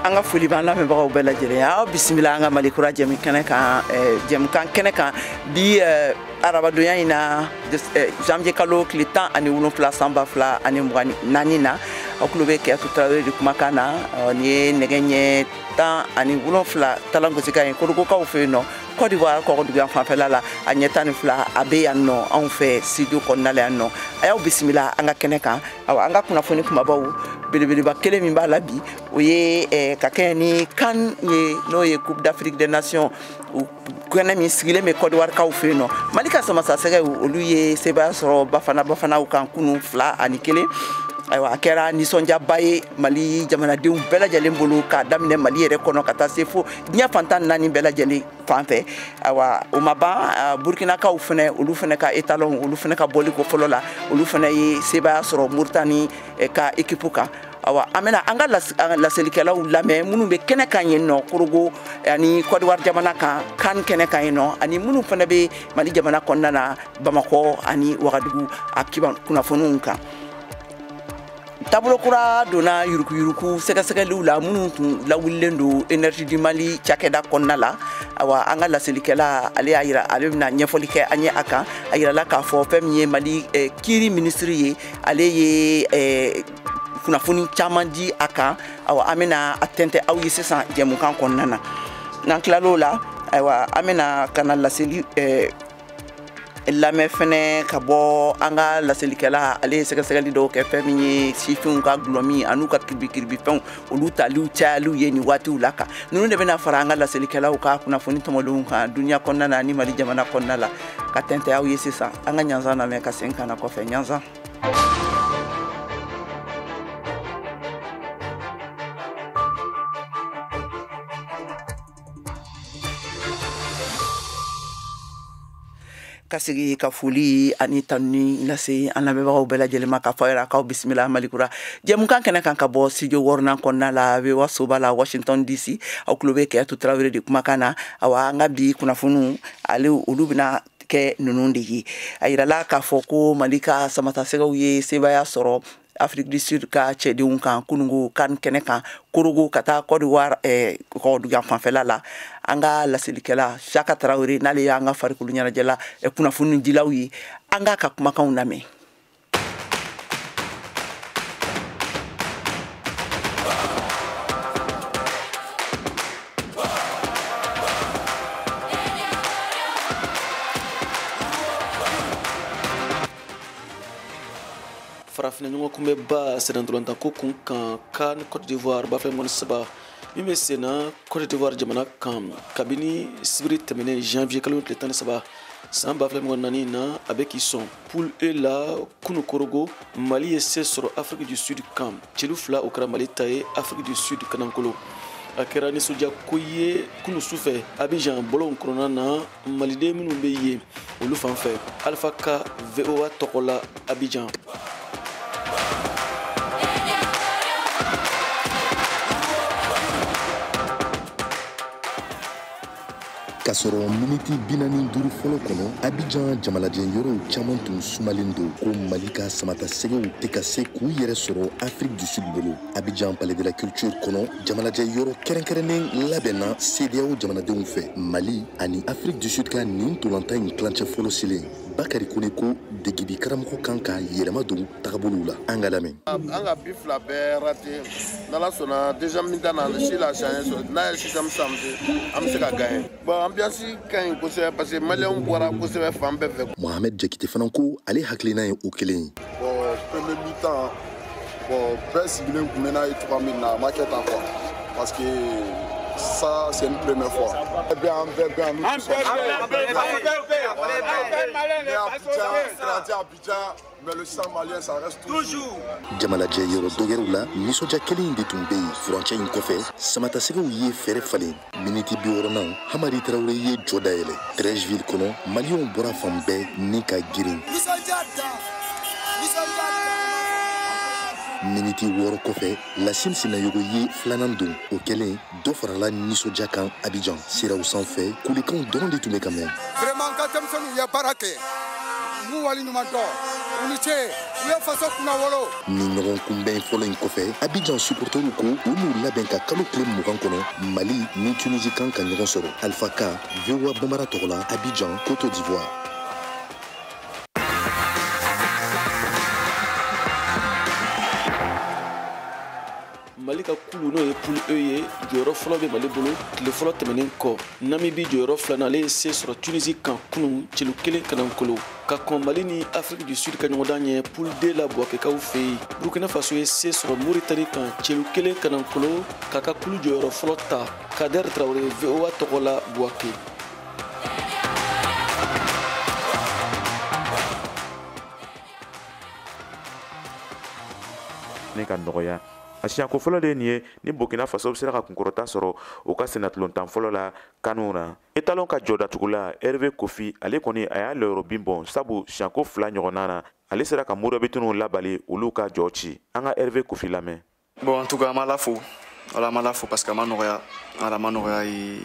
An ka foli b'an lamɛnbagaw bɛɛ lajɛlen ye. Aw bisimila an ka Mali kura jɛmukan kan, jɛmukan kɛnɛ kan bi arabadonya in na, janvier kalo tile 17 san 2024 na. Aw tulo bɛ Keyatu Tarawele de kumakan na. Nin ye nɛgɛ ɲɛ 17 talangosikan ye Korogokaw fɛ yen nɔ, Côte d'Ivoire kɔgɔduguyan fanfɛla la. A ɲɛ 12 a bɛ yan nɔ anw fɛ studio kɔnɔna la yan nɔ. A y'aw bisimila an ka kɛnɛ kan. Awa, an ka kunnafoni kumabaw belebeleba kelen min b'a la bi, o ye ka kɛ ni CAN ye, n'o ye Coupe d'Afrique des Nations kɛnɛ min sigilen bɛ Côte d'Ivoire kaw fɛ yen nɔ. Mali ka samasasɛgɛw, olu ye sebaaya sɔrɔ Bafana Bafanaw kan kunun 2-1. Ayiwa, a kɛra nisɔndiyaba ye Mali jamanadenw bɛɛ lajɛlen bolo, k'a daminɛ Mali yɛrɛ kɔnɔ ka taa se fo diɲɛ fan 14 bɛɛ lajɛlen fan fɛ. Ayiwa, o ma ban, Burkinakaw fɛnɛ, olu fɛnɛ ka étalon, olu fɛnɛ ka bɔli ko fɔlɔ la, olu fɛnɛ ye sebaaya sɔrɔ Moritani ka équipe kan. Awa, an bɛna an ka laselikɛlaw lamɛn minnu bɛ kɛnɛ kan yen nɔ Korogo ani Côte d'Ivoire jamana kan, CAN kɛnɛ kan yen nɔ, ani minnu fana bɛ Mali jamana kɔnɔna na, Bamakɔ ani Wagadugu, a kiba kunnafoniw kan. Taabolo kura donna yuruguyurugu sɛgɛsɛgɛliw la minnu tun lawulilen don Énergie du Mali cakɛda kɔnɔna la. Awa, an ka laselikɛla, ale y'a yira, ale bɛna ɲɛfɔli kɛ an ye a kan. A yirala k'a fɔ fɛn min ye Mali kiiri minisiri ye, ale ye kunnafoni caman di a kan. Awa, an bɛna a tɛntɛ aw ye sisan jɛmukan kɔnɔna na. N'an tilal'o la, ayiwa, an bɛna ka na laseli lamɛn fɛnɛ ka bɔ an ka laselikɛla. Ale ye sɛgɛsɛgɛli dɔw kɛ fɛn min ye sifinw ka gulɔmin an'u ka kiribikiribifɛnw, olu taliw cayaliw ye nin waatiw la kan. Ninnu de bɛna fara an ka laselikɛlaw ka kunnafoni tɔmɔlenw kan duniya kɔnɔna na ani Mali jamana kɔnɔna la, ka tɛntɛ aw ye sisan. An ka ɲanzan lamɛn ka segin ka na kɔfɛ. Ɲanzan. Ka sigi ka foli ani tanuni lase an lamɛnbagaw bɛɛ lajɛlen ma, k'a fɔ aw yɛrɛ k'aw bisimila Malikura jɛmukan kɛnɛ kan ka bɔ studio wɔɔrɔnan kɔnɔna la, VOA soba la, Washington DC. Aw tulo bɛ Keyatu Tarawele de kumakan na. Awa, an ka bi kunnafoniw, ale olu bɛna kɛ ninnu de ye. A yirala k'a fɔ ko Mali ka samatasɛgɛw ye sebaaya sɔrɔ Afrique du Sud ka cɛdenw kan kunungo CAN kɛnɛ kan Korogo ka taa Côte d'Ivoire kɔgɔduguyan fanfɛla la. An ka laselikɛla Saka Tarawele, n'ale y'an ka farikolo ɲɛnajɛla kunnafonidilaw ye, an k'a ka kumakanw lamɛn. Farafinna ɲɔgɔn kunbɛba sɛnɛntolontan ko kun kan, CAN Côte d'Ivoire 2023 min bɛ sen na Côte d'Ivoire jamana kan kabini sibiri tɛmɛnen janvier kalo tile 13 san 2024 na, a bɛ k'i sɔn poule E la. Kunu Korogo, Mali ye se sɔrɔ Afrique du Sud kan celu 2, o kɛra Mali ta ye Afrique du Sud kanankolo. A kɛra nisɔndiyako ye kunu sufɛ Abidjan bɔlɔnw kɔnɔna na, maliden minnu bɛ yen olu fan fɛ. Alpha Ka, VOA tɔgɔ la, Abidjan. K'a sɔrɔ miniti 45 fɔlɔ kɔnɔ, Abidjan jamalajɛ yɔrɔw caman tun sumalen don ko Mali ka samatasɛgɛw tɛ ka se k'u yɛrɛ sɔrɔ Afrique du Sud bolo. Abidjan Palais de la Culture kɔnɔ, jamalajɛ yɔrɔ kɛrɛnkɛrɛnnen labɛnna CEDEAO jamanadenw fɛ. Mali ani Afrique du Sud ka nin ntolantan in tilancɛ fɔlɔ selen, Bakari Kone ko degibi karamɔgɔ kan ka yɛlɛma don tagabolow la. An ka lamɛn. An ka bi 2 bɛɛ raté. N'Ala sɔnna, deuxième mi-temps na, si la chance sɔrɔ, n'a ye sixième samedi, an bɛ se ka gagner. Bon, ambiance ka ɲi kosɛbɛ parce que maliyɛnw bɔra kosɛbɛ fan bɛɛ fɛ. Mohamed Jakite fana ko ale hakilina ye o kelen ye. Bon, premier mi-temps, bon, bɛɛ sigilen tun bɛ n'a ye cogoya min na, a ma kɛ tan quoi, parce que ça, c'est une première fois. Bien, bien, bien, nous tous sommes Abidjan, mais le sang malien, ça reste toujours. Jamalajɛ yɔrɔ dɔgɛrɛw la, nisɔndiya kelen in de tun bɛ yen. Furancɛ in kɔfɛ, samatasɛgɛw ye fɛɛrɛ falen. Miniti 60nan, Hamadi Tarawele ye jɔ dayɛlɛ. Treichville kɔnɔ, maliyɛnw bɔra fan bɛɛ ni ka girin. Miniti 6 kɔfɛ, Lasine Sinayogo ye filanan don. O kɛlen, dɔ farala nisɔndiya kan Abidjan siraw sanfɛ, kulekanw dɔrɔn de tun bɛ ka mɛn. Vraiment, n ka denmisɛnninw ye baara kɛ, n b'u waleɲuman dɔn. U ni ce, u ye faso kunnawolo. Ni ɲɔgɔn kunbɛn fɔlɔ in kɔfɛ, Abidjan supporteriw ko u n'u labɛn ka kalo tile 20 kɔnɔ Mali ni Tunisie kan ka ɲɔgɔn sɔrɔ. Alpha K, VOA Bambara tɔgɔ la, Abidjan, Côte d'Ivoire. Mali ka kulu n'o ye poule E ye, jɔyɔrɔ fɔlɔ bɛ Mali bolo tile fɔlɔ tɛmɛnen kɔ. Namibi jɔyɔrɔ filanan, ale ye se sɔrɔ Tunisie kan kunun celu 1 kanankolo. Ka kɔn Mali ni Afrique du Sud ka ɲɔgɔndan ɲɛ poule D la Buwakekaw fɛ yen, Burkina Faso ye se sɔrɔ Mauritanie kan celu 1 kanankolo k'a ka kulu jɔyɔrɔ fɔlɔ ta. Kader Traoré, VOA tɔgɔ la, Buwake. Ne ka nɔgɔya a siɲɛko fɔlɔ de ye nin ye ni Burkina Faso sera ka kunkɔrɔta sɔrɔ u ka sennatulontan fɔlɔ la kanu na. Etalon ka jɔdatugula Hervé Kofi, ale kɔni a y'a lɔyɔrɔ bin bɔn, sabu siɲɛko 2 ɲɔgɔnna na ale sera ka Murabitunu labali olu ka jɔ ci. An ka Hervé Kofi lamɛn. Bon, en tout cas, an b'a la fo, ala an b'a la fo parce que a ma nɔgɔya, ala ma nɔgɔya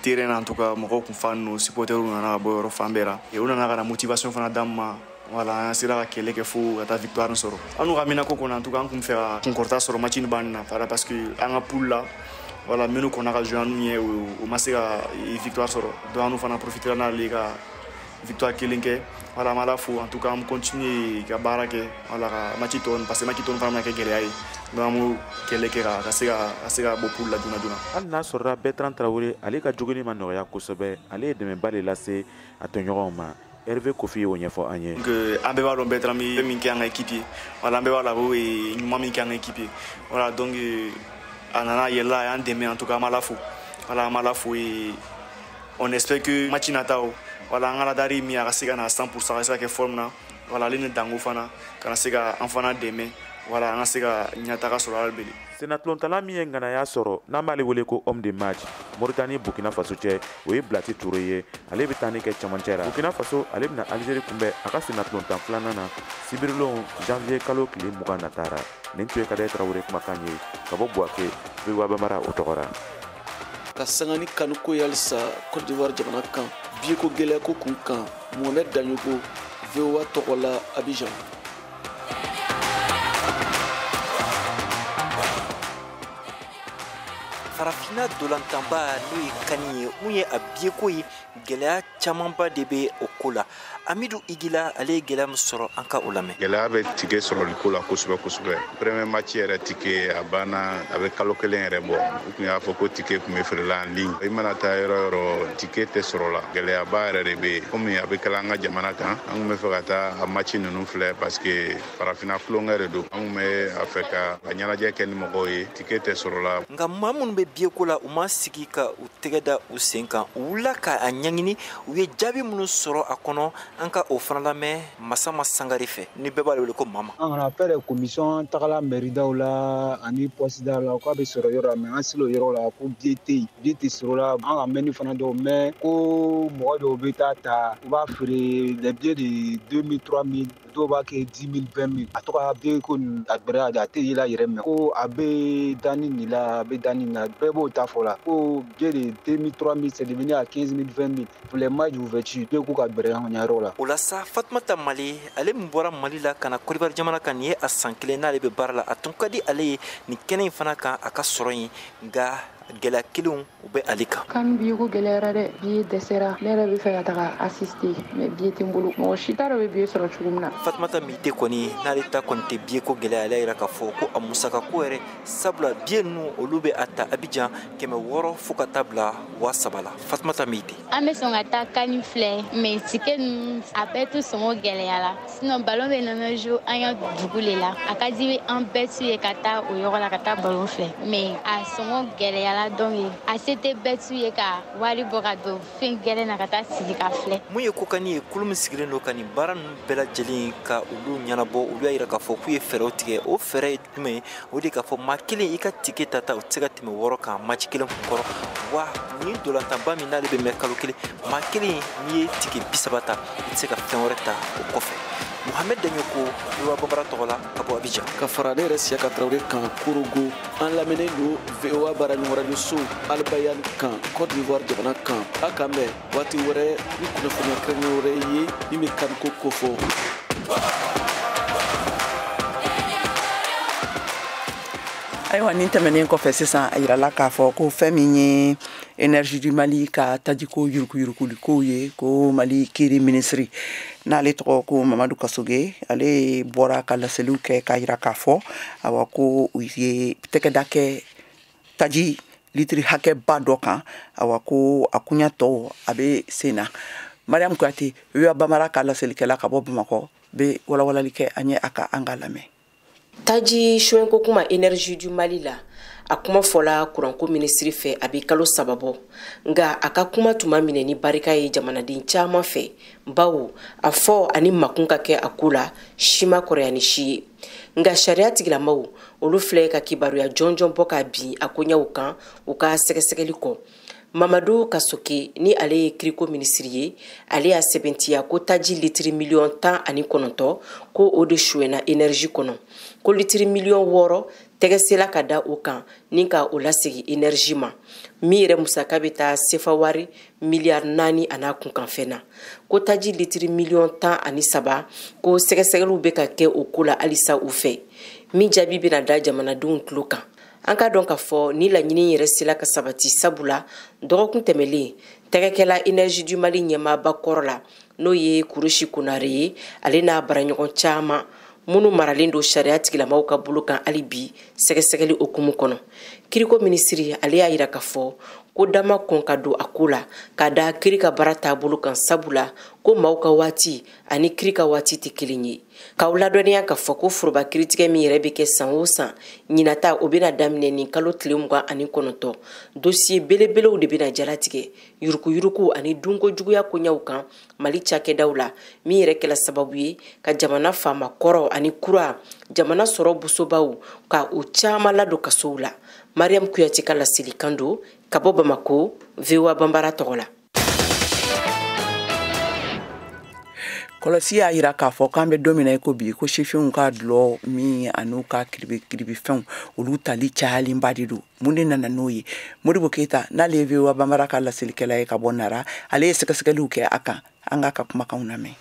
terrain na. En tout cas, mɔgɔw kun fan don, supporters nana ka bɔ yɔrɔ fan bɛɛ la, u nana ka na motivation fana d'an ma. Voilà, an sera ka kɛlɛ kɛ fo ka taa victoire sɔrɔ. An n'u ka minako kɔnɔ, en tout cas, an kun fɛ ka kunkɔrɔta sɔrɔ match nin banni na, parce que an ka poule la, voilà, minnu kɔnna ka jouer an n'u ɲɛ, u ma se ka victoire sɔrɔ. Donc an n'u fana profitera n'ale ka victoire kelen kɛ. Voilà, an b'a la fo, en tout cas, an continue ka baara kɛ, voilà, ka match tɔ, parce que match tɔ fana bɛna kɛ gɛlɛya ye. Donc an b'o kɛlɛ kɛ ka se ka bɔ poule la joona joona. Hali n'a sɔrɔla Bertrand Traoré, ale ka jogini ma nɔgɔya kosɛbɛ, ale ye dɛmɛba de lase a tɔɲɔgɔnw ma. Hervé Kofi y'o ɲɛfɔ an ye. Donc an bɛɛ b'a dɔn Bertrand bɛ min kɛ an ka équipe ye. Voilà, an bɛɛ b'a dɔn a bɛ ɲuman min kɛ an ka équipe ye. Voilà, donc a nana a yɛlɛla, a y'an dɛmɛ, en tout cas an b'a la fo. Voilà, an b'a la fo et on espère que match nata o, voilà, an ka radar min a ka se ka na 100%, a ka se ka kɛ forme na. Voilà, ale ni Dango fana ka na se ka an fana dɛmɛ. Voilà, an ka se ka ɲɛtaga sɔrɔ hali bi. Sennatulontanla min ye ŋanaya sɔrɔ n'an b'ale wele ko homme de match Mauritanie Burkina Faso cɛ, o ye Blati Touré ye. Ale bɛ taa ni kɛ cɛmancɛ la. Burkina Faso ale bɛna Algérie kunbɛn a ka sennatulontan filanan na sibirilon janvier kalo tile 20 natara. Nin tun ye Kader Traoré kumakan ye ka bɔ Buwake, VOA Bambara o tɔgɔ la. Ka sanga ni kanuko ye halisa Côte d'Ivoire jamana kan, biyeko gɛlɛya ko kun kan, Mohamed Dagnoko, VOA tɔgɔ la, Abidjan. Farafinna dolantanba n'o ye kani ye, mun ye a biyeko ye, gɛlɛya camanba de bɛ o ko la. Amidu Igila, ale ye gɛlɛya min sɔrɔ, an ka o lamɛn. Gɛlɛya bɛ tike sɔrɔli ko la kosɛbɛ kosɛbɛ. Premier match yɛrɛ tike a banna, a bɛ kalo 1 yɛrɛ bɔ. U tun y'a fɔ ko tike tun bɛ feerela en ligne. I mana taa yɔrɔ yɔrɔ, tike tɛ sɔrɔ la. Gɛlɛyaba yɛrɛ de bɛ yen. Komi a bɛ kɛla an ka jamana kan, an tun bɛ fɛ ka taa a match ninnu filɛ parce que farafinna tulonkɛ de don. An tun bɛ a fɛ ka ɲɛnajɛ kɛ ni mɔgɔw ye, tike tɛ sɔrɔ la. Nka maa minnu bɛ biyeko la, u ma sigi ka u tɛgɛ da u sen kan, u wulila ka a ɲɛɲini, u ye jaabi minnu sɔrɔ a kɔnɔ, an ka o fana lamɛn Masama Sangare fɛ, ni bɛɛ b'ale wele ko Mama. An kana fɛ commission tagala mairie daw la ani poste daw la k'a bɛ sɔrɔ yɔrɔ la, mais an sera o yɔrɔ la ko billet tɛ yen, billet tɛ sɔrɔ la. An ka mɛnni fana dɔw mɛn ko mɔgɔ dɔw bɛ taa ta, u b'a feere les billets de 2000 3000, dɔw b'a kɛ 10 000 20 000. A tɔgɔ billet ko a gbɛrɛ a tɛ yela yɛrɛ mɛn ko a bɛ danni nin la, a bɛ danni nin la, bɛɛ b'o ta fɔ la ko billet de 2000 3000 c'est devenu à 15 000 20 000 pour les matchs d'ouverture. Billet ko ka gbɛrɛ an ka yɔrɔ la. O la sa, Fatumata Mali, ale min bɔra Mali la ka na Côte d'Ivoire jamana kan, nin ye a san 1 n'ale bɛ baara la. A tun ka di ale ye nin kɛnɛ in fana kan a ka sɔrɔ yen, nka gɛlɛya kelenw u bɛ ale kan. Kan billet ko gɛlɛyara dɛ, billet dɛsɛra. Ne yɛrɛ bɛ fɛ ka taga assister mais billet tɛ n bolo. Mɔgɔ si t'a dɔn bɛ billet sɔrɔ cogo min na. Fatumata Mite kɔni n'ale ta kɔni tɛ billet ko gɛlɛya, ale yira k'a fɔ ko a musaka ko yɛrɛ, sabula billet ninnu olu bɛ a ta Abidjan 600 fo ka taa bila 3000 la. Fatumata Mite. An bɛ sɔn ka taa kani filɛ, mais ticket ninnu a bɛɛ tɛ sɔngɔ gɛlɛya la. Sinon ballon bɛ nana jouer an ka dugu le la. A ka di an bɛɛ tu ye ka taa o yɔrɔ la ka taa ballon filɛ, mais a sɔngɔ gɛlɛya la, donc a se tɛ bɛɛ tu ye ka wari bɔ ka don fɛn gɛlɛn na ka taa sigi ka filɛ. Mun ye kokani ye, kulu min sigilen don ka nin baara ninnu bɛɛ lajɛlen ka olu ɲɛnabɔ, olu y'a yira k'a fɔ k'u ye fɛɛrɛw tigɛ. O fɛɛrɛ ye jumɛn ye? O de k'a fɔ maa kelen i ka tike ta o tɛ se ka tɛmɛ 6 kan match kelen kun kɔrɔ. Wa nin dolantanba min n'ale bɛ mɛn kalo 1, maa kelen n'i ye tike 30 ta, i tɛ se ka fɛn wɛrɛ ta o kɔfɛ. Mohamed Dagnoko, VOA Bambara tɔgɔ la ka bɔ Abidjan. Ka fara ne yɛrɛ Siyaka Traoré kan Korogo, an lamɛnnen don VOA baara ɲɔgɔn radio so Albayan kan Côte d'Ivoire jamana kan. A k'an bɛn waati wɛrɛ ni kunnafoniya kɛrɛnkɛrɛn wɛrɛ ye min bɛ kanko kofɔ. Ayiwa, nin tɛmɛnen kɔfɛ, sisan a yirala k'a fɔ ko fɛn min ye Énergie du Mali ka tajiko yuruguyuruguliko ye, ko Mali kiiri minisiri, n'ale tɔgɔ ko Mamadu Kasoge, ale bɔra ka laseliw kɛ k'a yira k'a fɔ, awa, ko u ye tɛgɛda kɛ taji litiri hakɛba dɔ kan. Awa, ko a kunya tɔw a bɛ sen na. Mariam Kuyate, VOA Bambara ka laselikɛla ka bɔ Bamakɔ, bɛ walawalali kɛ an ye. A ka an ka lamɛn. Taji suɲɛko kuma Énergie du Mali la, a kuma fɔla kuranko minisiri fɛ a bɛ kalo 3 bɔ, nka a ka kuma tun ma minɛ ni barika ye jamanaden caman fɛ, bawo a fɔ ani makun ka kɛ a ko la si ma kɔrɔya ni si ye. Nka sariya tigilamaw, olu filɛ ka kibaruya jɔnjɔn bɔ ka bin a koɲɛw kan u ka sɛgɛsɛgɛli kɔ. Mamadu Kasoke, ni ale ye kiriko minisiri ye, ale y'a sɛbɛntiya ko taji litiri miliyɔn 19, ko o de suyɛnna Énergie kɔnɔ, ko litiri miliyɔn 6 tɛgɛ sela ka da o kan ni ka o lasegin Énergie ma, min yɛrɛ musaka bɛ taa sefa wari miliyari 4 a n'a kunkanfɛn na. Ko taji litiri miliyɔn 13, ko sɛgɛsɛgɛliw bɛ ka kɛ o ko la halisa u fɛ, min jaabi bɛna da jamanadenw tulo kan. An ka dɔn k'a fɔ ni laɲini yɛrɛ sela ka sabati, sabula dɔgɔkun tɛmɛlen, tɛgɛkɛla Énergie du Mali ɲɛmaaba kɔrɔ la, n'o ye Kurusi Konare ye, ale n'a baaraɲɔgɔn caman minnu maralen don sariya tigilamaw ka bolo kan hali bi sɛgɛsɛgɛli hukumu kɔnɔ. Kiriko minisiri, ale y'a yira k'a fɔ ko dama kɔn ka don a ko la ka da kiri ka baara taabolo kan, sabula ko maaw ka waati ani kiri ka waati tɛ kelen ye. K'aw ladɔnniya k'a fɔ ko foroba kiritigɛ min yɛrɛ bɛ kɛ san o san, ɲinata o bɛna daminɛ nin kalo tile 29. Dosiye belebelew de bɛna jalatigɛ yuruguyurugu ani dunko juguya koɲɛw kan Mali cakɛdaw la, min yɛrɛ kɛla sababu ye ka jamana faama kɔrɔ ani kura, jamana sɔrɔ busobaw, ka u caman ladon kasow la. Mariam Kuyate ka laselikan don ka bɔ Bamako, VOA Bambara tɔgɔ la. Kɔlɔsi y'a yira k'a fɔ k'an bɛ don min na i ko bi, ko sifinw ka dulɔ min an'u ka kiribifɛnw, olu tali cayalenba de don. Mun de nana n'o ye? Modibo Keyita, n'ale ye VOA Bambara ka laselikɛla ye ka bɔ Nara, ale ye sɛgɛsɛgɛliw kɛ a kan. An k'a ka kumakanw lamɛn.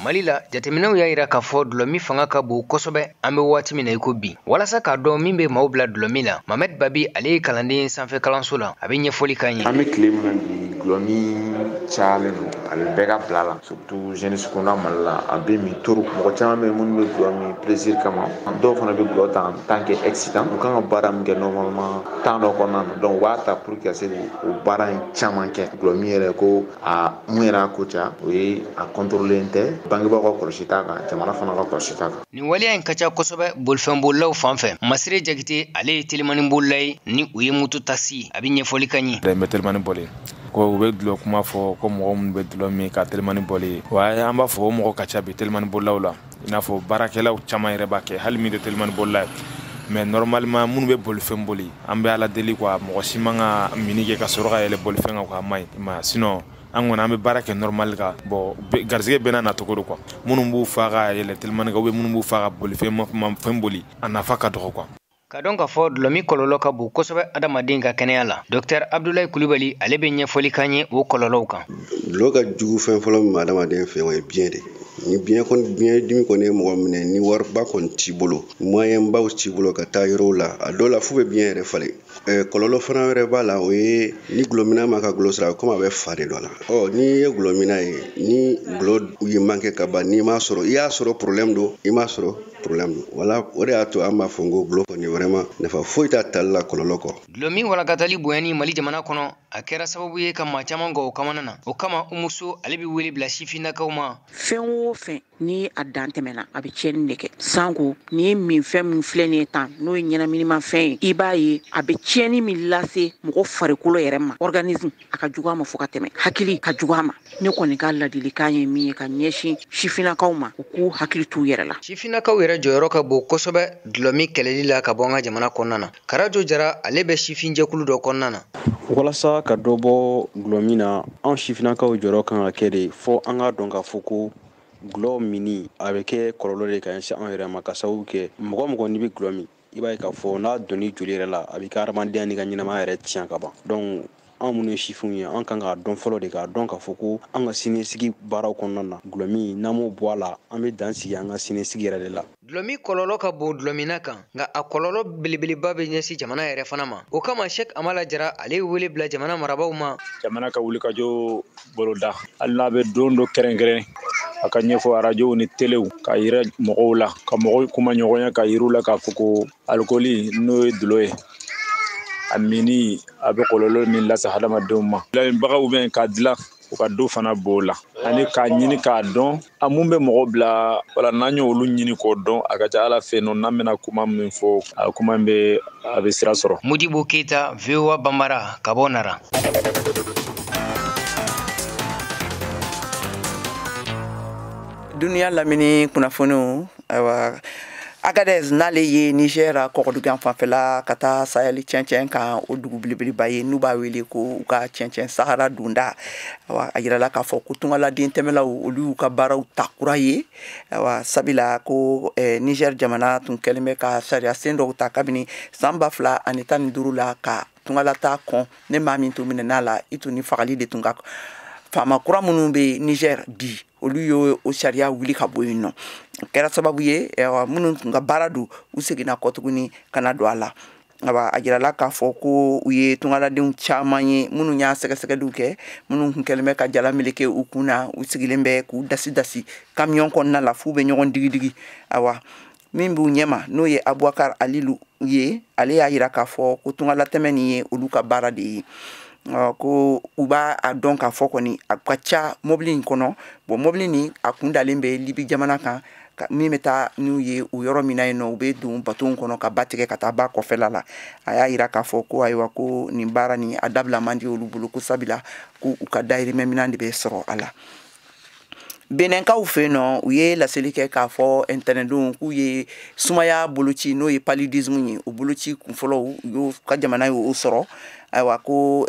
Mali la, jateminɛw y'a yira k'a fɔ dulɔmin fanga ka bon kosɛbɛ an bɛ waati min na i ko bi. Walasa k'a dɔn min bɛ maaw bila dulɔmin la, Mamɛd Babi, ale ye kalanden sanfɛ kalanso la, a bɛ ɲɛfɔli k'an ye. An bɛ tile min na bi, dulɔmin cayalen don, a bɛ bɛɛ ka bila la, surtout jeunesse kunda Mali la, a bɛ min trop. Mɔgɔ caman bɛ minnu bɛ dulɔ min plaisir kama, dɔw fana bɛ dulɔ ta en tant que excitant. U kan ka baara min kɛ normalement temps dɔ kɔnɔna na, donc u b'a ta pour que ka se k'o baara in caman kɛ. Dulɔmin yɛrɛ, ko a mun yɛrɛ y'a ko ca, o ye a contrôler tɛ, bangebaaw ka kɔlɔsi t'a kan, jamana fana ka kɔlɔsi t'a kan. Nin waleya in ka ca kosɛbɛ bolifɛnbolilaw fan fɛ. Masire Jakite, ale ye telimani bolila ye, ni o ye moto taxi, a bɛ ɲɛfɔli k'an ye. N bɛ telimani boli, ko u bɛ dulɔ kuma fɔ, ko mɔgɔ minnu bɛ dulɔ min ka telimani boli wa, an b'a fɔ o mɔgɔ ka ca bi telimani bolilaw la, i n'a fɔ baarakɛlaw caman yɛrɛ b'a kɛ, hali min tɛ telimani bolila ye. Mais normalement, minnu bɛ bolifɛn boli, an bɛ Ala deli quoi, mɔgɔ si man ka mini kɛ ka sɔrɔ ka yɛlɛ bolifɛn kan quoi, a man ɲi ma. Sinon an kɔni an bɛ baara kɛ normal kan. Bon, garisɛgɛ bɛɛ n'a nacogo don quoi. Minnu b'u fa ka yɛlɛ telimani kan ou bien minnu b'u fa ka bolifɛn fɛn boli, a nafa ka dɔgɔ quoi. Ka dɔn k'a fɔ dulɔmin kɔlɔlɔ ka bon kosɛbɛ adamaden ka kɛnɛya la, Dɔktɛr Abdulayi Kulubali, ale bɛ ɲɛfɔli k'an ye o kɔlɔlɔw kan. Dulɔ ka jugu fɛn fɔlɔ min ma adamaden fɛ, o ye biɲɛ de. Ni biɲɛ kɔni, biɲɛ dimi kɔni ye mɔgɔ minɛ, ni wariba kɔni t'i bolo, moyen baw t'i bolo ka taa yɔrɔw la, a dɔw la f'u bɛ biɲɛ yɛrɛ falen. Kɔlɔlɔ fana wɛrɛ b'a la, o ye ni gulɔmina ma ka gulɔ sira, komi a bɛ fa de dɔ la. Ɔ n'i ye gulɔmina ye, ni gulɔ y'i manqué ka ban, n'i m'a sɔrɔ, i y'a sɔrɔ problème don, i m'a sɔrɔ problème don. Wala o de y'a to an b'a fɔ n ko gulɔ kɔni vraiment nafa foyi t'a tali la kɔlɔlɔ kɔ. Gulɔmin walakatali bonyani Mali jamana kɔnɔ, a kɛra sababu ye ka maa caman gɔ o kamana na. O kama, Umuso, ale bɛ wele bila sifinnakaw ma. Fɛn o fɛn ni a dan tɛmɛna, a bɛ tiɲɛni de kɛ. Sanko ni ye min fɛn min filɛ nin ye tan, n'o ye ɲɛnaminimafɛn ye, i b'a ye a bɛ tiɲɛni min lase mɔgɔ farikolo yɛrɛ ma, organisme, a ka jugu a ma fo ka tɛmɛ, hakili ka jugu a ma. Ne kɔni ka ladilikan ye min ye ka ɲɛsin sifinnakaw ma, u k'u hakili t'u yɛrɛ la. Sifinnakaw yɛrɛ jɔyɔrɔ ka bon kosɛbɛ dulɔmin kɛlɛli la ka bɔ an ka jamana kɔnɔna na. Karajo Jara, ale bɛ sifinjɛkulu dɔ kɔnɔna na. Walasa ka dɔ bɔ gulɔmin na, anw sifinnakaw jɔyɔrɔ kan ka kɛ de fɔ an k'a dɔn k'a fɔ ko gulɔ minni a bɛ kɛ kɔlɔlɔ de ka ɲɛsin anw yɛrɛ ma, ka sababu kɛ mɔgɔ mɔgɔ n'i bɛ gulɔ min, i b'a ye k'a fɔ n'a donn'i joli yɛrɛ la, a b'i ka adamadenya n'i ka ɲɛnamaya yɛrɛ tiɲɛ ka ban. Donc An minnu ye sifinw ye, an kan k'a dɔn fɔlɔ de, k'a dɔn k'a fɔ ko an ka siniɲɛsigi baaraw kɔnɔna na, dɔlɔmin n'an m'o bɔ a la, an bɛ dan sigi an ka siniɲɛsigi yɛrɛ de la. Dɔlɔmin kɔlɔlɔ ka bon dɔlɔminna kan, nka a kɔlɔlɔ belebeleba bɛ ɲɛsin jamana yɛrɛ fana ma. O kama, Sheikh Amala Jara, ale ye wele bila jamana marabaaw ma. Jamana ka wulikajɔ boloda, hali n'a bɛ don dɔ kɛrɛnkɛrɛn, a ka ɲɛfɔ arajow ni telew, ka yira mɔgɔw la, ka mɔgɔw kuma ɲɔgɔnya, ka yiriw la k'a fɔ ko alikɔli, n'o ye dɔlɔ ye, a minni a bɛ kɔlɔlɔ min lase hadamadenw ma. Dilanbagaw bɛ k'a dilan, u ka dɔ fana b'o la, ani k'a ɲini k'a dɔn a mun bɛ mɔgɔ bila wala. N'an y'olu ɲini k'o dɔn, a ka ca Ala fɛ nɔ, n'an bɛna kuma min fɔ, a kuma bɛ a bɛ sira sɔrɔ. Modibo Keyita, VOA Banbara, ka bɔ Nara. Duniya lamini kunnafoniw. Ayiwa, Agadez, n'ale ye Niger kɔgɔdugan fanfɛla ka taa Sahel cɛncɛn kan, o dugu belebeleba ye n'u b'a wele ko u ka cɛncɛn Sahara donda. Ayiwa, a yirala k'a fɔ ko tungaladen tɛmɛlaw, olu y'u ka baaraw ta kura ye. Ayiwa, sabula ko Niger jamana tun kɛlen bɛ ka sariya sen dɔw ta kabini san 2015 la ka tungalata kɔn. Ne maa min tun minɛna la, i tun ni fagali de tun ka. Faama kura minnu bɛ Niger bi, olu ye o sariya wuli ka bɔ yen nɔ. O kɛra sababu ye, minnu tun ka baara don, u seginna kɔ tuguni ka na don a la. Awa, a jirala k'a fɔ ko u ye tungaladenw caman ye minnu y'a sɛgɛsɛgɛliw kɛ, minnu tun kɛlen bɛ ka jala meleke u kun na, u sigilen bɛ k'u dasi dasi kamiyɔn kɔnɔna la f'u bɛ ɲɔgɔn digidigi. Awa, min b'u ɲɛma, n'o ye Abubakar Alilu ye, ale y'a yira k'a fɔ ko tungalatɛmɛ nin ye olu ka baara de ye, ko u b'a a dɔn k'a fɔ kɔni a ka ca mobili in kɔnɔ. Bon, mobili nin a kun dalen bɛ Libi jamana kan, min bɛ taa n'u ye o yɔrɔ min na yen nɔ, u bɛ don bateau kɔnɔ ka ba tigɛ ka taa ba kɔfɛla la. A y'a yira k'a fɔ ko ayiwa, ko nin baara nin a dabila man di olu bolo, ko sabula ko u ka dayirimɛ minɛn de bɛ sɔrɔ a la. Benɛnkaw fɛ yen nɔ, u ye laseli kɛ k'a fɔ ntɛnɛndon k'u ye sumaya boloci, n'o ye paludisme ye, o boloci kunfɔlɔw, u y'o ka jamana y'o sɔrɔ. Ayiwa, ko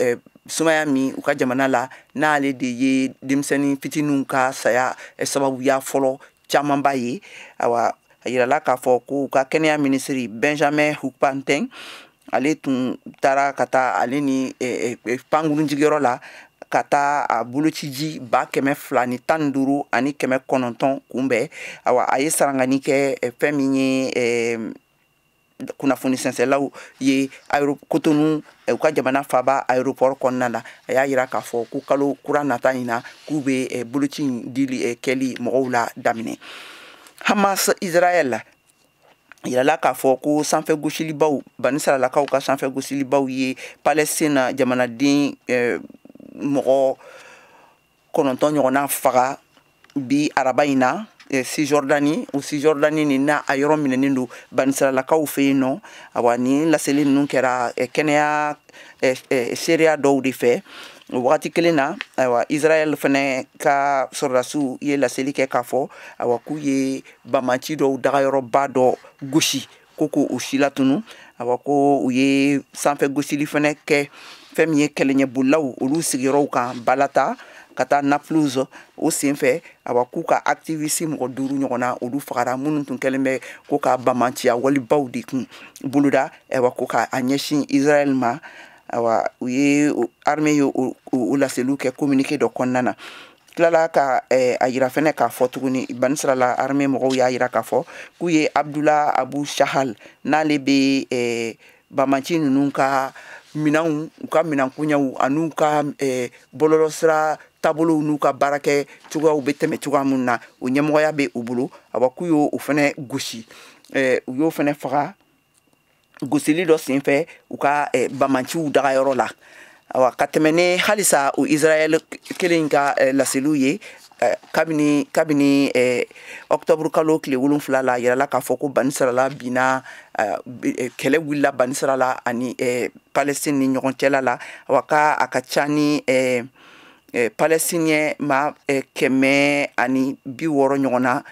sumaya min u ka jamana la, n'ale de ye denmisɛnnin fitininw ka saya sababuya fɔlɔ camanba ye. Ayiwa, a yirala k'a fɔ ko u ka kɛnɛya minisiri Benjamin Hounkpatin, ale tun taara ka taa ale ni pankurunjigiyɔrɔ la ka taa a bolociji 215,900 kunbɛn. Awa, a ye sarangani kɛ fɛn min ye kunnafoni sɛnsɛlaw ye Kotonu, u ka jamana faaba aéroport kɔnɔna na. A y'a yira k'a fɔ ko kalo kura nata in na, k'u bɛ boloci in dili kɛli mɔgɔw la daminɛ. Hamas Israël, yirala k'a fɔ ko sanfɛ gosilibaw, banisaralakaw ka sanfɛ gosilibaw ye Palestine jamanaden mɔgɔ 9 ɲɔgɔnna faga bi araba in na Cisjordanie. O Cisjordanie nin na, a yɔrɔ minɛnen don banisaralakaw fɛ yen nɔ. Awa, nin laseli ninnu kɛra kɛnɛya seereya dɔw de fɛ. O wagati kelen na, ayiwa, Israël fɛnɛ ka sɔrɔdasiw ye laseli kɛ k'a fɔ, ayiwa, k'u ye banbanci dɔw dagayɔrɔba dɔ gosi ko k'o si latunu. Ayiwa, ko u ye sanfɛ gosili fɛnɛ kɛ fɛn min ye kɛlɛɲɛbolilaw olu sigiyɔrɔw kan Balata ka taa Naplouse. O senfɛ, awa, k'u ka activiste mɔgɔ 5 ɲɔgɔnna, olu fagara, minnu tun kɛlen bɛ ko ka bamanciya walibaw de kun boloda, ayiwa, ko ka a ɲɛsin Israël ma. Awa, u ye armée ye o laseliw kɛ communiqué dɔ kɔnɔna na. Tilala ka a yira fɛnɛ k'a fɔ tuguni, banisirala armée mɔgɔw y'a yira k'a fɔ k'u ye Abdullah Abu Shahal, n'ale bɛ bamanci ninnu ka minɛnw, u ka minɛnkoɲɛw an'u ka bɔlɔlɔsira taabolow n'u ka baarakɛ cogoyaw bɛ tɛmɛ cogoya min na, o ɲɛmɔgɔya bɛ u bolo. Awa, k'u y'o fɛnɛ gosi, u y'o fɛnɛ faga gosili dɔ senfɛ u ka bamanciw dagayɔrɔ la. Awa, ka tɛmɛ ni halisa o Israël kelen ka laseliw ye, kabini octobre kalo tile 7 la, a yirala k'a fɔ ko banisirala binna, kɛlɛ wulila banisirala ani Palestine ni ɲɔgɔn cɛla la. Awa, ka a ka ca ni Palestinien maa 160 ɲɔgɔn na,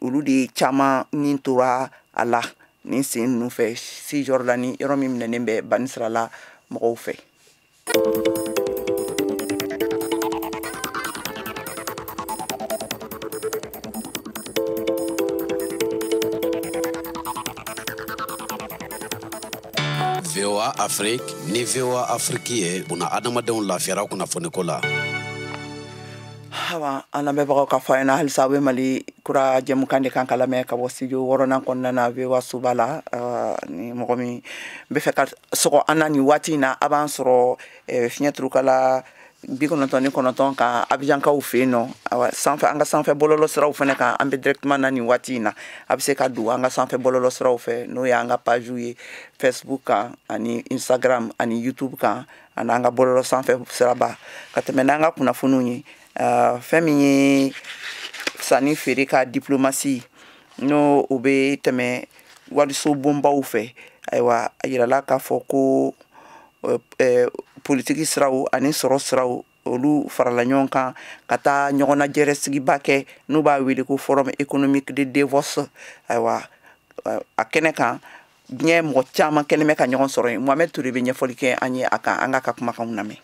olu de caman ni tora a la nin sen ninnu fɛ Cisjordanie, yɔrɔ min minɛnen bɛ banisirala mɔgɔw fɛ. VOA. VOA Afrique ni VOA Afrique ye buna adamadenw lafiyara kunnafoniko la. Awa, an lamɛnbagaw ka fɔ a ɲɛna halisa, aw bɛ Mali Kura jɛmukan de kan ka lamɛn ka bɔ studio wɔɔrɔnan kɔnɔna na, VOA soba la. Ni mɔgɔ min bɛ fɛ ka sɔgɔ an na nin waati in na, a b'an sɔrɔ fiɲɛ turukala 99 kan Abijankaw fɛ yen nɔ. Awa, sanfɛ, an ka sanfɛ bɔlɔlɔ siraw fana kan, an bɛ directement na nin waati in na. A bɛ se ka don an ka sanfɛ bɔlɔlɔ siraw fɛ, n'o y'an ka page ye Facebook kan ani Instagram ani YouTube kan, ani an ka bɔlɔlɔ sanfɛ siraba ka tɛmɛ n'an ka kunnafoniw ye. Fɛn min ye sanni feere ka diplomatie, n'o o bɛ tɛmɛ waliso bonbaw fɛ, ayiwa, a yirala k'a fɔ ko politiki siraw ani sɔrɔ siraw, olu farala ɲɔgɔn kan ka taa ɲɔgɔnnajɛrɛ sigiba kɛ, n'u b'a wele ko Forum économique de Davos. Ayiwa, a kɛnɛ kan, diɲɛ mɔgɔ caman kɛlen bɛ ka ɲɔgɔn sɔrɔ yen. Mohamed Touré bɛ ɲɛfɔli kɛ an ye a kan, an k'a ka kumakanw lamɛn.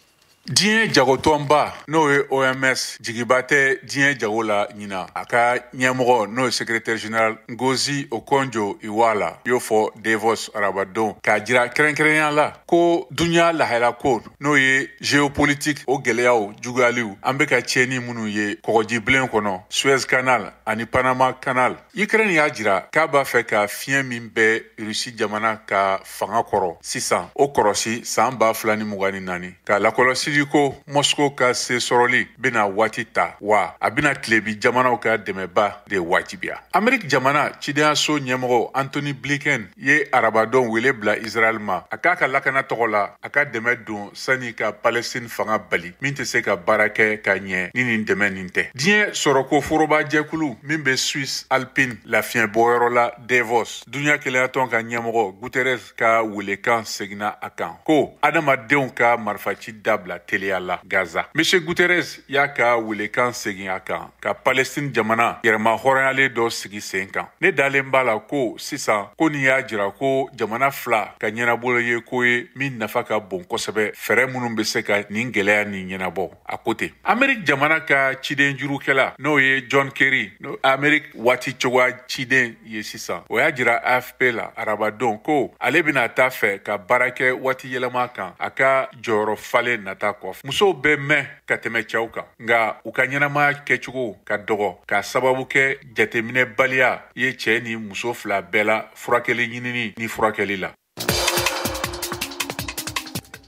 Diɲɛ jagotɔnba, n'o ye OMS, jigiba tɛ diɲɛ jago la ɲina. A ka ɲɛmɔgɔ, n'o ye secrétaire général Ngozi Okonjo Iweala, y'o fɔ Davos arabadon, k'a jira kɛrɛnkɛrɛnya la ko duɲa lahala ko, n'o ye géopolitique, o gɛlɛyaw juguyaliw, an bɛ ka tiɲɛni minnu ye kɔgɔjibilen kɔnɔ, Suez Canal ani Panama Canal. Ukraine y'a jira k'a b'a fɛ ka fiɲɛ min bɛ Rusi jamana ka fanga kɔrɔ sisan, o kɔrɔsi san 2024, ka lakɔlɔsili ko Moscow ka se sɔrɔli bɛna waati ta, wa a bɛna tilebi jamanaw ka dɛmɛba de wajibiya. Ameriki jamana cidenyaso ɲɛmɔgɔ Antony Blinken ye arabadon wele bila Israɛl ma, a k'a ka lakana tɔgɔ la, a ka dɛmɛ don sani ka Palestine fanga bali min tɛ se ka baara kɛ ka ɲɛ ni nin dɛmɛ nin tɛ. Diɲɛ sɔrɔko forobajɛkulu min bɛ Suisse Alpine lafiɲɛbɔyɔrɔ la Davos, duɲa kelenyatɔn ka ɲɛmɔgɔ Guterres ka welekan seginna a kan ko adamadenw ka marifaci dabila teliya la Gaza. Monsieur Guterres y'a ka welekan segin a kan ka Palestine jamana yɛrɛma hɔrɔnyalen dɔ sigi sen kan. Ne dalen b'a la ko sisan ko nin y'a jira ko jamana fila ka ɲɛnabolo ye ko ye min nafa ka bon kosɛbɛ, fɛɛrɛ minnu bɛ se ka nin gɛlɛya nin ɲɛnabɔ, a ko ten. Amerique jamana ka ciden jurukɛla, n'o ye John Kerry, Amerique waati cogoya ciden ye sisan, o y'a jira AFP la arabadon ko ale bɛna taa fɛ ka baara kɛ waati yɛlɛma kan a ka jɔyɔrɔ falen nata kɔfɛ. Musow bɛ mɛn ka tɛmɛ cɛw kan, nka u ka ɲɛnamaya kɛcogo ka dɔgɔ k'a sababu kɛ jateminɛbaliya ye cɛ ni muso fila bɛɛ la furakɛli ɲinini ni furakɛli la.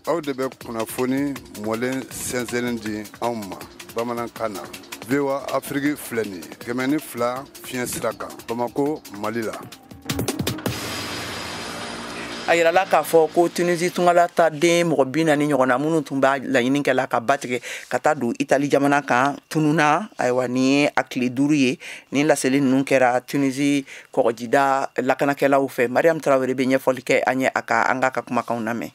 Aw de bɛ kunnafoni mɔlen sɛnsɛnnen di anw ma bamanankan na. VOA Afrique filɛ nin ye 102 fiɲɛ sira kan, Bamako, Mali la. A yirala k'a fɔ ko Tunisie tungala ta den mɔgɔ 40 ɲɔgɔn na, minnu tun b'a laɲini kɛla ka ba tigɛ ka taa don Itali jamana kan, tununa. Ayiwa, nin ye a tile 5 ye nin laseli ninnu kɛra Tunisie kɔgɔjida lakanakɛlaw fɛ. Mariam Tarawele bɛ ɲɛfɔli kɛ an ye a ka, an k'a ka kumakanw lamɛn.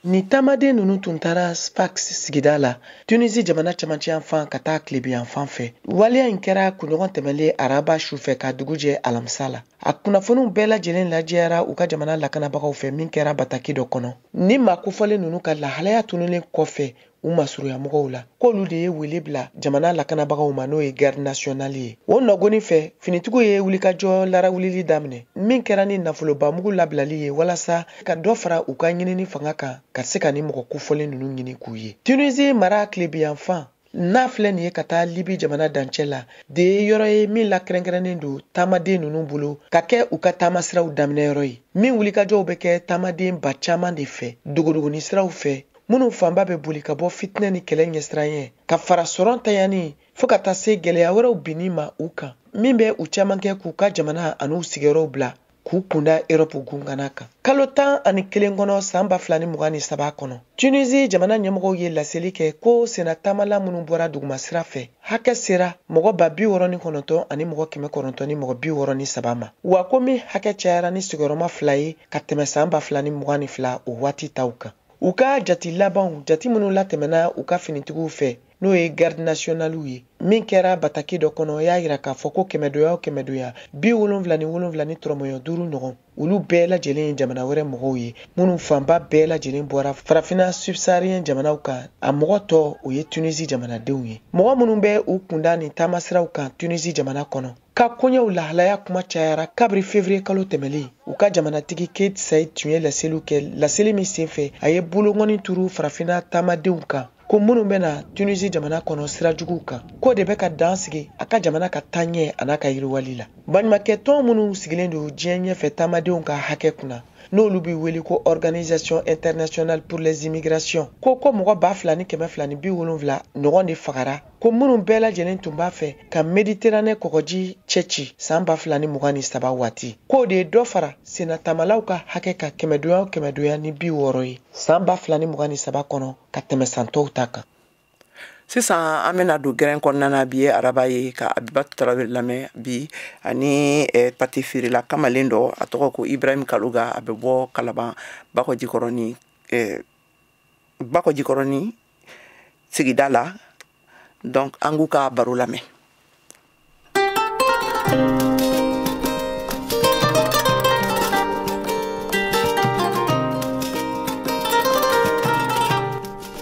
Ni taamaden ninnu tun taara Sfax sigida la, Tunisi jamana camancɛ yanfan ka taa tilebi yanfan fɛ. Waleya in kɛra kunɲɔgɔn tɛmɛlen araba su fɛ ka dugu jɛ alamisa la. A kunnafoniw bɛɛ lajɛlen lajɛyara u ka jamana lakanabagaw fɛ, min kɛra bataki dɔ kɔnɔ. Ni maa kofɔlen ninnu ka lahalaya tununnen kɔfɛ u masurunya mɔgɔw la, k'olu de ye wele bila jamana lakanabagaw ma, n'o ye garde nationale ye. O nɔgɔni fɛ, finitigiw ye wulikajɔ larawulili daminɛ, min kɛra ni nafolobamugu labilali ye walasa ka dɔ fara u ka ɲinini fanga kan, ka se ka ni mɔgɔ kofɔlen ninnu ɲini k'u ye. Tunisie mara tilebiyanfan n'a filɛ nin ye ka taa Libi jamana dancɛ la de ye yɔrɔ ye min lakɛrɛnkɛrɛnnen don taamaden ninnu bolo ka kɛ u ka taamasiraw daminɛyɔrɔ ye, min wulikajɔw bɛ kɛ taamaden ba caman de fɛ dogodogoni siraw fɛ, minnu fanba bɛ boli ka bɔ fitinɛ ni kɛlɛ ɲɛsiran ka fara sɔrɔ tanyani fo ka taa se gɛlɛya wɛrɛw binni ma u kan, min bɛ u caman kɛ k'u ka jamana an'u sigiyɔrɔw bila k'u kunda Erɔpu gungana kan. Kalo 11 kɔnɔ san 2023 kɔnɔ, Tunisie jamana ɲɛmɔgɔw ye laseli kɛ ko senna taamala minnu bɔra dugumasira fɛ hakɛ sera mɔgɔ 69 ani mɔgɔ 963 ma, wa ko min hakɛ cayara ni sigiyɔrɔma 2 ye ka tɛmɛ san 2022 o waati taw kan. U ka jati labanw, jati minnu latɛmɛna u ka finitigiw fɛ, n'o ye garde nationale ye, min kɛra bataki dɔ kɔnɔ, y'a yira k'a fɔ ko kɛmɛdoya o kɛmɛdoya 77 ni tɔrɔmɔɲɔ 5 ɲɔgɔn, olu bɛɛ lajɛlen ye jamana wɛrɛ mɔgɔw ye, minnu fanba bɛɛ lajɛlen bɔra farafinna subsaharien jamanaw kan. A mɔgɔ tɔ, o ye Tunisie jamanadenw ye. Mɔgɔ minnu bɛ u kunda nin taamasiraw kan Tunisie jamana kɔnɔ, Ka koɲɛw lahalaya kuma cayara kabiri février kalo tɛmɛlen. U ka jamanatigi Kate Said tun ye laseliw kɛ, laseli min senfɛ a ye bolongɔni turu farafinna taamadenw kan, ko minnu bɛna Tunisie jamana kɔnɔ sira juguw kan, k'o de bɛ ka dan sigi a ka jamana ka taaɲɛ an'a ka yiriwali la. Baɲumankɛ tɔn minnu sigilen don diɲɛ ɲɛfɛ taamadenw ka hakɛ kunna, n'olu bɛ wele ko Organisation internationale pour les immigrations, ko mɔgɔ 2270 ɲɔgɔn de fagara, ko minnu bɛɛ lajɛlen tun b'a fɛ ka Méditerranée kɔgɔji cɛci san 2023 waati, k'o de ye dɔ fara sennatamalaw ka hakɛ kan 560 ye san 2023 kɔnɔ ka tɛmɛ san tɔw ta kan. Sisan an bɛna don gɛrɛn kɔnɔna na. Bi ye araba ye, ka Abibatu Tarawele lamɛn bi ani pate feerela kamalen dɔ, a tɔgɔ ko Ibrahim Kaloga. A bɛ bɔ Kalaban Bakɔjikɔrɔni sigida la. Donc an k'u ka baro lamɛn.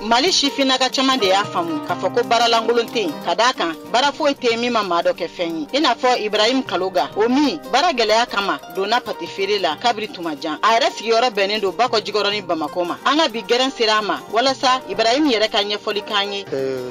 Mali sifinnaka caman de y'a faamu k'a fɔ ko baara lankolon tɛ yen, ka d'a kan baara foyi tɛ yen min ma maa dɔ kɛ fɛn ye, i n'a fɔ Ibrahim Kaloga, o min baara gɛlɛya kama donna pate feere la kabiri tuma jan. A yɛrɛ sigiyɔrɔ bɛnnen don Bakɔjikɔrɔni Bamakɔ ma. An ka bi gɛrɛn sera a ma walasa Ibrahim yɛrɛ ka ɲɛfɔli k'an ye.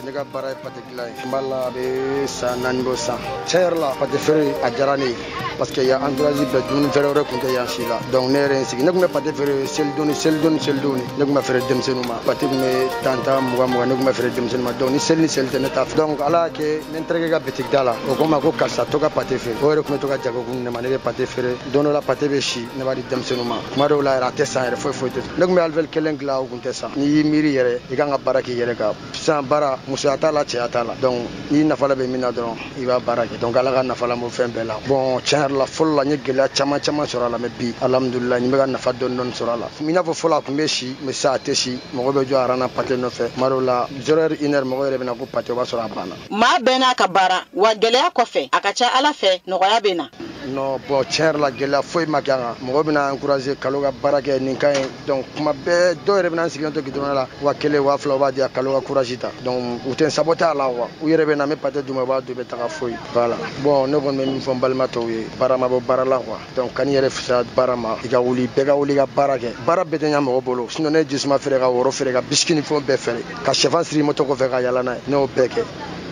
Ne ka baara ye pate dilan ye. N b'a la a bɛ san 4 bɔ sisan. Tiɲɛ yɛrɛ la, pate feere a diyara ne ye, parce que yan entourage bɛɛ dumuni feere wɛrɛ tun tɛ yan si la. Donc ne yɛrɛ ye n sigi, ne tun bɛ pate feere selidon ni selidon ni selidon, ne tun bɛ feere denmisɛnninw ma. Pate tun bɛ 10 10 20 20, ne tun bɛ feere denmisɛnnin ma. Donc ni seli ni seli tɛ, ne t'a fɛ. Donc Ala y'a kɛ, ne n terikɛ ka bitigi da la, o ko n ma ko karisa, to ka pate feere. O yɛrɛ tun bɛ to ka jago kun ne ma, ne bɛ pate feere. Don dɔ la pate bɛ si, ne b'a di denmisɛnninw ma. Kuma dɔw la yɛrɛ a tɛ san yɛrɛ, foyi foyi tɛ. Ne tun bɛ alifɛli kelen dilan, o tun tɛ san. N'i y'i miiri yɛrɛ, i kan ka baara k'i yɛrɛ kan. Sisan baara, musoya t'a la, cɛya t'a la. Donc n'i nafa la bɛ min na dɔrɔn, i b'a baara kɛ. Donc Ala ka nafa la bɔ fɛn bɛɛ la. Bon, tiɲɛ yɛrɛ la, fɔlɔ la n ye gɛlɛya caman caman sɔrɔ a la, mais bi alhamdulilayi, n bɛ ka nafa dɔɔni dɔɔni sɔrɔ a la. I n'a fɔ fɔlɔ a tun bɛ si, mais sisan a tɛ si. Mɔgɔ bɛ jɔ aran na pate nɔfɛ. Tuma dɔw la 0 heure 1 heure, mɔgɔ yɛrɛ bɛ na ko pate, o b'a sɔrɔ a banna. Maa bɛɛ n'a ka baara, wa gɛlɛya kɔfɛ a ka ca Ala fɛ nɔgɔya bɛ na. Non, bon, tiɲɛ yɛrɛ la gɛlɛya foyi ma kɛ an kan. Mɔgɔ bɛna encourager Kalo ka baara kɛ, nin ka ɲi. Donc kuma bɛɛ dɔw yɛrɛ bɛna n sigilen to goudron la, 1000 2000 u b'a di yan, Kalo ka courage ta. Donc u tɛ n saboter a la quoi. U yɛrɛ bɛ na, n bɛ pate d'u ma, u b'a dun, u bɛ taga foyi. Voilà. Bon, ne kɔni bɛ min fɔ n balima tɔw ye, baara ma bɔ baara la quoi. Donc kan'i yɛrɛ fisaya baara ma, i ka wuli, bɛɛ ka wuli ka baara kɛ. Baara bɛɛ tɛ ɲɛ mɔgɔ bolo. Sinon ne ye jisuma feere, ka woro feere, ka biscuit ni fɛnw bɛɛ feere, ka sɛfan siri moto kɔfɛ ka yala n'a ye, ne y'o bɛɛ kɛ.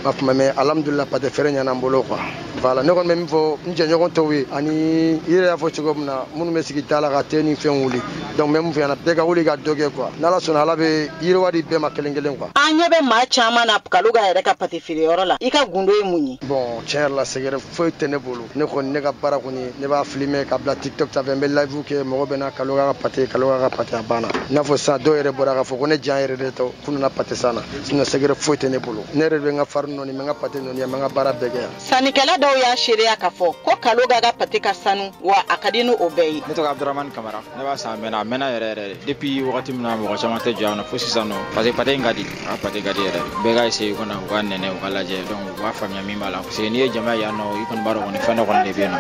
M'a faamu, mais alhamdulillah pate feere ɲɛna n bolo quoi. Voilà, ne kɔni bɛ min fɔ n jɛɲɔgɔn tɔw ye, ani i yɛrɛ y'a fɔ cogo min na, minnu bɛ sigi da la ka te ni fɛnw wuli. Donc n bɛ mun f'i ɲɛna, bɛɛ ka wuli ka dɔ kɛ quoi. N'Ala sɔnna, Ala bɛ yiriwa di bɛɛ ma kelen kelen quoi. An ɲɛ bɛ maa caman na Kaloga yɛrɛ ka pate feereyɔrɔ la, i ka gundo ye mun ye? Bon, tiɲɛ yɛrɛ la sɛgɛrɛ foyi tɛ ne bolo. Ne kɔni, ne ka baara kɔni, ne b'a filmer ka bila TikTok sanfɛ, n bɛ live kɛ, mɔgɔ bɛ na Kaloga ka pate, Kaloga ka pate, a banna. I n'a fɔ sisan dɔw yɛrɛ bɔra k'a fɔ ko ne jan yɛrɛ de tɔ k'u nana pate san na. Sinon sɛgɛrɛ foyi tɛ ne bolo. Ne yɛrɛ bɛ n ka farin nɔni, n bɛ n ka pate nɔni, n bɛ n ka baara bɛɛ kɛ yan. Sannikɛla dɔw y'a seereya k'a fɔ ko Kaloga ka pate ka sanu, wa a ka di ni o bɛɛ ye. Ne tɔgɔ Abdramani Kamara, ne b'a san a mɛnna, a mɛnna yɛrɛ yɛrɛ de. Depuis wagati min na mɔgɔ caman tɛ jɔ yan nɔ fo sisan nɔ, parce que pate in ka di, a pate ka di yɛrɛ. Bɛɛ ka essayer u kana u ka nɛnɛ, u ka lajɛ, donc u b'a faamuya min b'a la. Parce que n'i ye jama ye yan nɔ, i kɔni b'a dɔn kɔni fɛn dɔ kɔni de bɛ yen nɔ.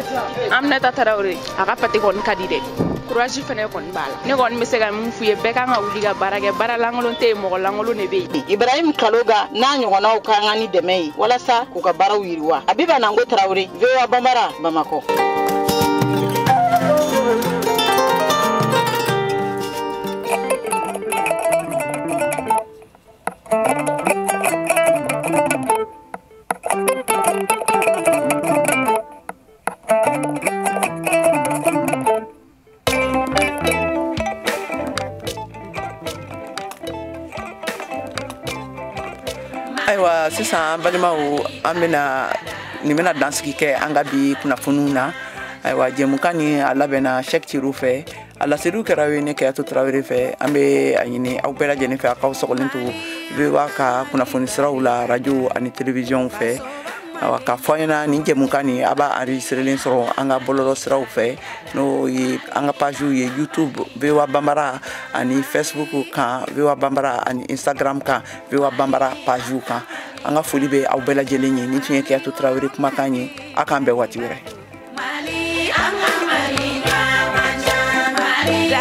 Aminata Tarawele, a ka pate kɔni ka di dɛ. Courage fɛnɛ kɔni b'a la. Ne kɔni bɛ se ka min f'u ye, bɛɛ kan ka wuli ka baara kɛ, baara lankolon tɛ yen, mɔgɔ lankolon de bɛ yen. Ibrahim Kaloga n'a ɲɔgɔnnaw ka kan ni dɛmɛ ye walasa k'u ka baaraw yiriwa. Abiba Nango Tarawele, VOA Bambara, Bamakɔ. Ayiwa, sisan balimaw, an bɛna nin bɛna dansigi kɛ an ka bi kunnafoniw na. Ayiwa, jɛmukan ni a labɛnna Cheick Tiro fɛ, a laseliw kɛra ye ne Kɛyatu Tarawele fɛ. An bɛ a ɲini aw bɛɛ lajɛlen fɛ, a k'aw sɔgɔlen to VOA ka kunnafoni siraw la, radio ani télévision fɛ. Ayiwa, k'a fɔ an ɲɛna, nin jɛmukan nin a b'a enregistrelen sɔrɔ an ka bɔlɔlɔ siraw fɛ, n'o ye an ka page ye YouTube VOA Bambara ani Facebook kan VOA Bambara ani Instagram kan VOA Bambara page kan. An ka foli bɛ aw bɛɛ lajɛlen ye. Nin tun ye Kɛyatu Tarawele kumakan ye. A k'an bɛn waati wɛrɛ. Mali, an ka Mali,